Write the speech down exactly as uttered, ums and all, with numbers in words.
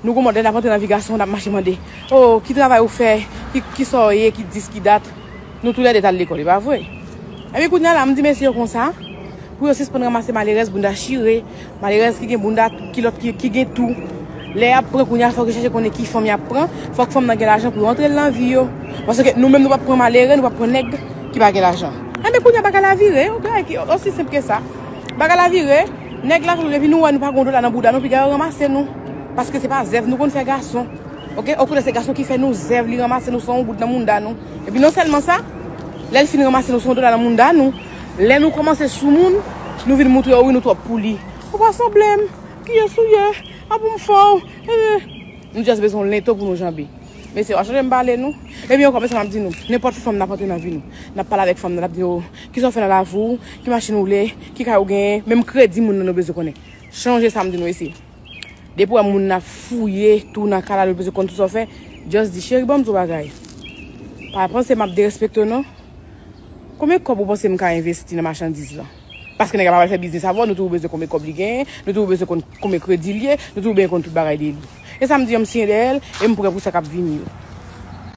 Nou gon mòd lè n ap antre nan vi gason, n ap mache mande, "O, ki travay ou fè? Ki, ki sa w ye? Ki dis, ki dat?" Nou toulède t al lekòl, e pa vre? Epi kounye a la, m di mesye yo konsa, pou yo sispann ranmase malerèz bounda chire, malerèz ki gen bounda, kilòt ki, ki gen tou. Lè y ap pran kounye a, fòk yo chèche konnen ki fanm y ap pran, fòk fanm nan gen lajan pou yo antre l nan vi yo. Paske nou menm nou p ap pran malere, nou p ap pran nèg ki pa gen lajan. Enben kounye a bagay la vire, yon bagay ki osi senp ke sa. Bagay la vire, nèg la toujou, epi nou wè nou pa gon dola nan bouda nou, piga yo ranmase nou. Paske se pa zèv nou konn fè gason. Oke, okontrè se gason ki fè nou zèv, li ranmase nou san yon goud nan mounda nou. Epi non sèlman sa, lè l fin ranmase nou san yon dola nan mounda nou, lè nou kòmanse sou moun, nou vin moutre yo wi nou twòp pou li. Ou pa sanble m, kiyès ou ye? A pou m fè w? Eh. Nou just bezwen yon lento pou nou janbe. Mesye, w a chanje m pale nou. Epi ankò, mesye, m ap di nou, nenpòt fanm n ap antre nan vi nou, n ap pale avèk fanm nan, n ap di yo, "Kisa w fè nan lavi w? Ki machin ou le? Ki kay ou genyen?" Menm kredi moun nan nou bezwen konnen. Chanje sa m di nou isi. Depi w wè moun nan ap fouye tou nan kay la, nou bezwen konn tout sa w fè, just di, "Cheri, ban m di w bagay. Pa panse m ap derespekte w non. Konbyen kòb ou panse m ka envesti nan machandiz lan?" Paske nèg la pa pral fè biznis avè w, nou toujou bezwen konbyen kòb li genyen, nou toujou bezwen konn konbyen kredi l ye, nou toujou bezwen konn tout bagay de li. E sa m di an, m siyen dèyè l, e m prè pou sa k ap vini yo.